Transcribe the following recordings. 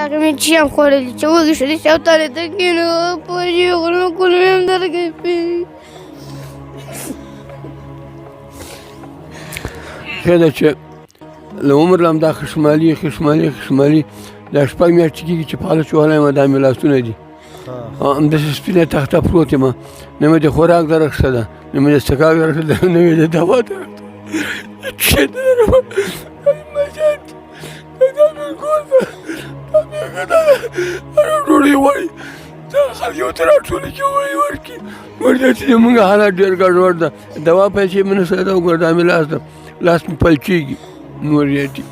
خوراک مې چې هم خوړلي چې وږي شو، داسې اوترې ته کښېنو، پوه غرونو کولمې هم درکوي. ښه ده چې له عمر له همدا خشمالي خشمالي خشمالي دا شپږ میاشتې کېږي چې پالش وهلی یم، دا مې لاسونه دي همداسې سپینه تخته پروت یم. نه مې د خوراک درک شته ده، نه مې د څښاک درک شته ده، نه مې د دوا درک ده. چې نه لرم دا مې کور ده، دا مې غدا ده، ډوډۍ غواړي، دا خلک یو ته راټولې کړي وړي ورکړي. ورته چې زموږ حالت ډېر ګډوډ ده، دوا پیسې مې نشته ده. وګوره دا مې لاس ده، لاس مې پلچېږي. نور یې دي.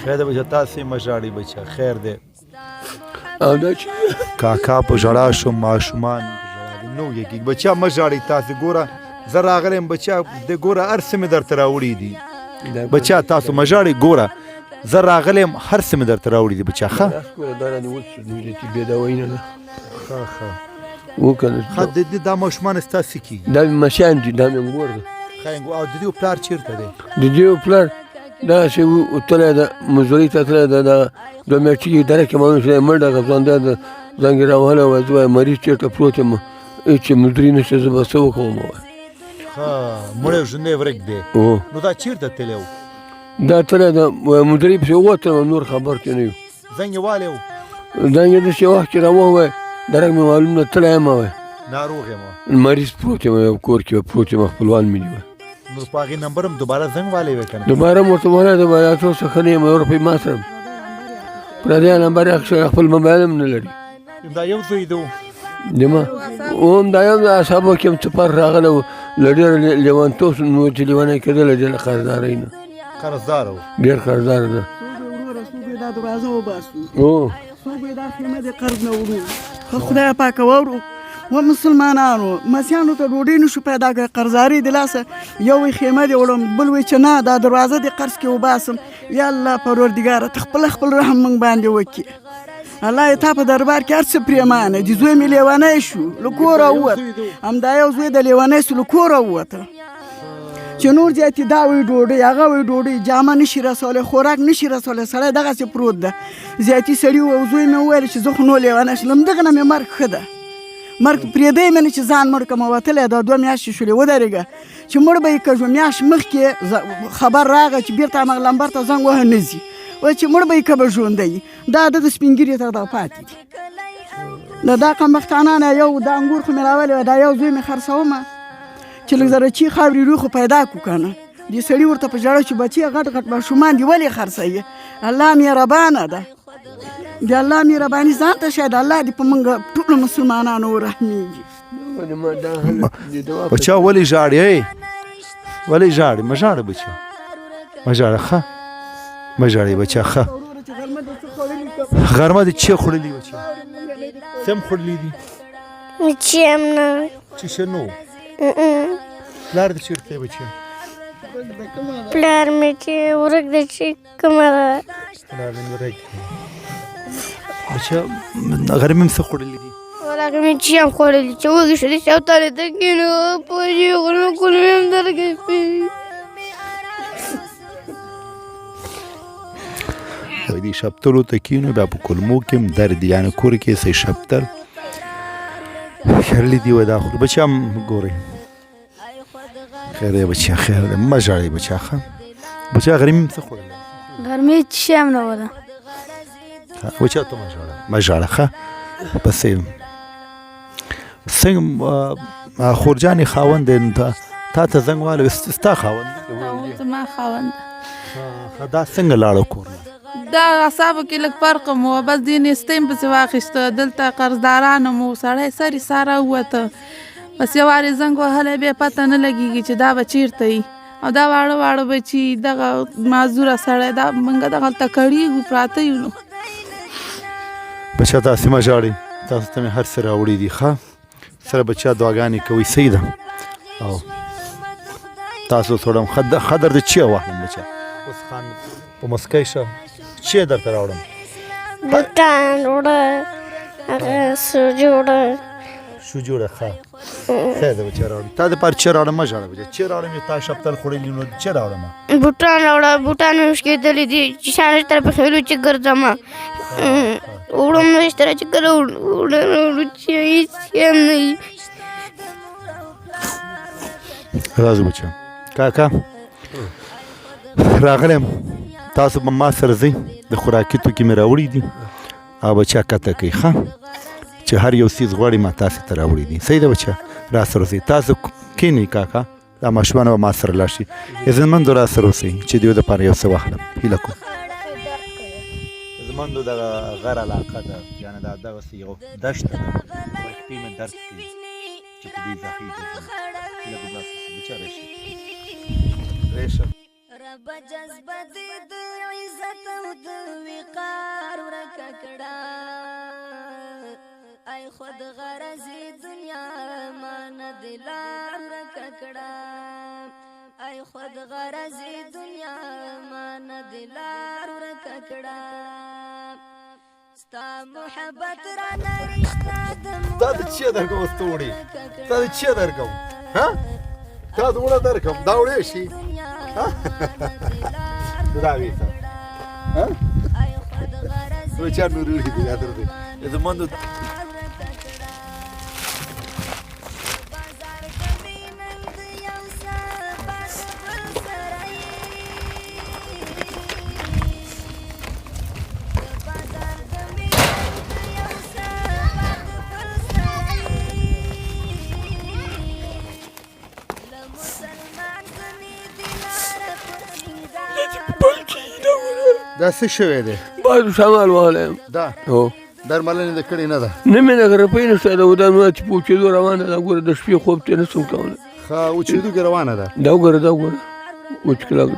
خیر دی بچه، تاسې مه ژاړئ بچه، خیر دی. او دا چې کاکا په ژړا شو، ماشومان په ژړا دي، نو یې کېږي. بچه مه ژاړئ تاسې، ګوره زه راغلی یم بچه، د ګوره هر څه مې درته راوړي دي بچه، تاسو مه ژاړئ، ګوره زه راغلی یم، هر څه مې درته راوړي دي بچه. ښه لاس ګوره دا رانیول شو، چې بې دوایي نه ده. ښه ښه وکنه. ښه د دې دا ماشومان ستاسو څه کېږي؟ دا مې مشیان دي، دا مې انګور ده. ښه او د دې پلار چېرته دی؟ د دې پلار داسې تللی ده، مزدورۍ ته تللی ده. دا دوه میاشتې کېږي درک یې معلوم شو، مړ ده. ځوان دی، زنګ یې راوهلی، وایي زه وایي مریض چېرته پروت یم، هېڅ مزدوري نشته، زه به څه وکړم؟ وایي ښه مړی او ژوندی ورک دی. نو دا چېرته تللی و؟ دا تللی ده، وایي مزدورۍ پسې ووتم، نور خبر ترې نه یو. زنګ یې والی و؟ زنګ یې داسې وخت کې راووه، وایي درک مې معلوم نه، تللی یم، وایي ناروغ یم، مریض پروت یم، یو کور کې پروت یم، خپلوان مې دي. وایي نو په هغې نمبر هم دوباره زنګ والی وی که نه؟ دوباره هم ورته وویل، د باید اوسه ښه نه یم، یو روپۍ ما سره پردی نمبر یې اخیستی، خپل موبایل هم نه لري. دا یو زوی دی دی ما هم دا یو د اعصابو کې هم څه فرق راغلی و، له ډېر لېونتوب نو چې لېونی کېده، له ډېره قرضدارۍ نه. قرضدار و؟ ډېر قرضدار ده. وروره څوک یې دا دروازه وباسو، او څوک یې دا خیمه د قرض نه وړو؟ ښه خدای پاکه وورو و مسلمانانو مسیانو ته ډوډۍ نشو پیدا کړی، قرضاري د لاسه. یو وایي خیمه دې وړم، بل وایي چې نه دا دروازه دې قرض کې وباسم. یا الله پروردګاره ته خپل خپل رحم موږ باندې وکړي. الله یې تا په دربار کې هر څه پرېمانه دي. زوی مې لیونی شو، له کوره ووت، همدا یو زوی د لیونی شو، له کوره ووته. چې نور زیاتې دا وایي ډوډۍ، هغه وایي ډوډۍ، جامه نشي رسولی، خوراک نشي رسولی، سړی دغسې پروت ده. زیاتي سړي وو، زوی مې وویل چې زه خو نور لیونی شوم، دغه نه مې مرګ ښه ده، مرګ پرېږدی مې نه چې ځان مړ کړم. وتلی دا دوه میاشتې شولې، ودرېږه چې مړ به یې کړو. میاشت مخکې خبر راغی چې بېرته همغه لمبر ته زنګ وهه، نه ځي، وایي چې مړ به یې که به ژوندی. دا دغه سپین ږیري ته دا پاتې دي. له دا کمبختانانه یو دا انګور خو مې راولې وه، دا یو زوی مې خرڅومه چې لږ زره چی خاورې روی خو پیدا کړو که نه. دې سړي ورته په ژړا چې بچیه غټ غټ ماشومان دي ولې خرڅوي؟ الله مهربانه ده، د الله مهرباني ځان ته شاید. الله دې په موږ ټولو مسلمانانو ورحمېږي. بچا ولې ژاړې؟ ولې ژاړې؟ مه ژاړه بچا، مه ژاړه، ښه مه ژاړې بچا. ښه غرمه دې چې خوړلي بچا؟ څه هم خوړلي دي؟ چې هم نه. چې څه نه و؟ پلار دې چېرته دی بچیا؟ پلار مې چې ورک دی، چې کومه ده. پلار دې ورک دی بچیا. غرمې هم څه خوړلي دي؟ خوراک مې چې هم خوړلي چې وږي شو، داسې اوترې ته کښېنو، پوه غرونو کولمې هم درکوي. دې شپتلو ته کینو، بیا په کولمو کې هم درد، یعنې کور کې څه شپتل خیرلی دی. دا خو بچیا ګورئ، خیر دی بچیا، خیر دی، مه ژاړئ بچیا. ښه بچیا، غرمې څه خوړلی؟ غرمې څه شی هم نه وله. بچیا ته مه ژاړه، مه ژاړه. ښه پسې څنګه خورجانې خاوند دی تا ته زنګ والی، ستا خاوند؟ زما خاوند. ښه دا څنګه لاړه کور نه؟ دا اعصابو کې لږ فرق مو بس دې نیستۍ مې پسې واخیسته، دلته قرضدارانو مو سړی سري ساره ووته. بس یو وار یې زنګ وهلی، بیا پته نه لګېږي چې دا به چېرته وي. او دا واړه واړه بچي، دغه معذوره سړی، دا موږ دغلته کړېږو، پراته یو. نو بچا تاسې مه ژاړئ، تاسو ته مې هر څه راوړي دي. ښه سره بچا دعاګانې کوئ، صحیح ده. او تاسو څوړم خدر دې چیغه واخلم بچا؟ اوس خان په مسکی شه، چی درته راوړم؟ بوټان وړه، هغه سوجي وړه. سوجي وړه. ښه صحیح ده بچیا راوړم تا دپاره چې راوړم، مه ژاړه بچیا. چې راوړم یې تا شفتل خوړلي نو چې راوړم؟ بوټان راوړه، بوټان مې وشکېدلي دي چې شان تر په خېلو چې ګرځم وړم نشته چې کله وړم چې هېڅ هم نه وي. راځو بچیا. کاکا راغلی یم، تاسو به ما سره ځئ، د خوراکي توکي مې راوړي دي او بچیا کته کوي ښه چې هر یو څیز غواړي ما تاسو ته راوړي دي. صحیح ده بچیا، را سره اوسئ. تاسو کښېنئ کاکا، دا ماشومان به ما سره لاړ شي. عزتمندو را سره اوسئ چې دیو دپاره یو څه واخلم. هیله کوم. عزتمندو دغه غر علاقه ده، یعنې دا دغسې یو دشته ده، وایي پښې مې درد کوي چې په دې ځای کې ځم. هیله کوم را سره اوسئ بچیا. راشئ راشئ. رب جذبه دې د عزت او د وقار ورکه کړه، ای خود غرض دنیا مان دلار ورکه کړه، ای خود غرض دنیا مان دلار ورکه کړه، ستا محبت را نرشته د تا د چیه درکوم ستوړي، تا د چیه درکوم؟ ها تا دومره درکوم دا وړی شي دا ویسه ها نو چا نور وړي دي دا در دي زموږ دا څه شوی دی؟ باید شمال وهلی یم. دا هو درملنې د کړې نه ده؟ نه مې نه روپۍ نشته ده، دا نو چې په وچېدو روانه ده. ګوره د شپې خوب ته نه شم کولی. ښه وچېدو کې روانه ده. دا وګوره، دا وګوره وچ کلک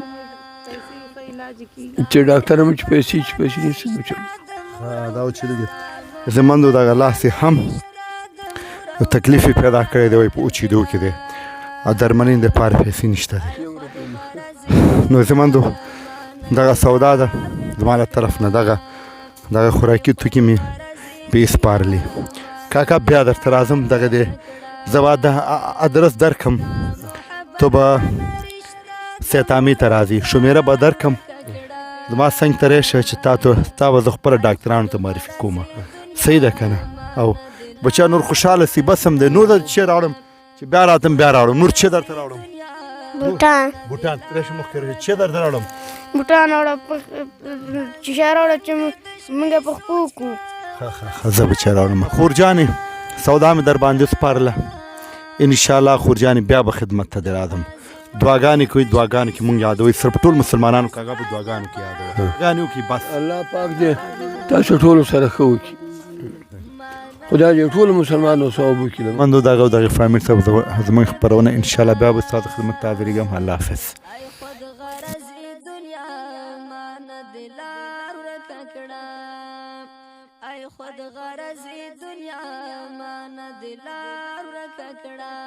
چې ډاکټر هم چې پیسې چې پیسې نشته نو چې ښه دا وچېدو کې زمندو دغه لاس یې هم یو تکلیف یې پیدا کړی دی، وایي په وچېدو کې دی او درملنې دپاره پیسې نشته دی. نو زمندو دغه سودا ده زما له طرف نه، دغه دغه خوراکي توکي مې پې سپارلي. کاکا بیا درته راځم، دغه دی زه به د ادرس درکم، ته به سیتامې ته راځي، شمېره به درکم، زما څنګ ته راشې چې تا ته تا به زه خپله ډاکترانو ته معرفي کوم. صحیح ده که نه؟ او بچیا نور خوشحاله سي، بس هم دی. نور درته چې راوړم چې بیا راتم بیا راوړم. نور چې درته راوړم؟ بوټان. بوټان راشه مخکې راشه. چې درته راوړم؟ بوټان راوړه، چې شی راوړه چې موږ په خپو کړو. ښه ښه ښه زه به چې راوړم. خورجانې سودا مې در باندې وسپارله، انشاءالله خورجانې بیا به خدمت ته در راځم. دعاګانې کوئ، دعاګانو کې مونږ یادوئ، صرف ټول مسلمانانو کاکا په دعاګانو کې یادوئ، دعاګانې وکړئ بس. الله پاک دې تاسو ټولو سره ښه وکړي، خدای دې ټولو مسلمانانو ثواب وکړي. مندو دغه او دغه فامیل صاحب زموږ خپرونه انشاءالله بیا به ستاسو خدمت ته حاضرېږم. الله حافظ. خود غرض دنیا مان دلار ورکه کړه،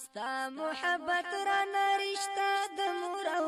ستا محبت را نرشته د مور او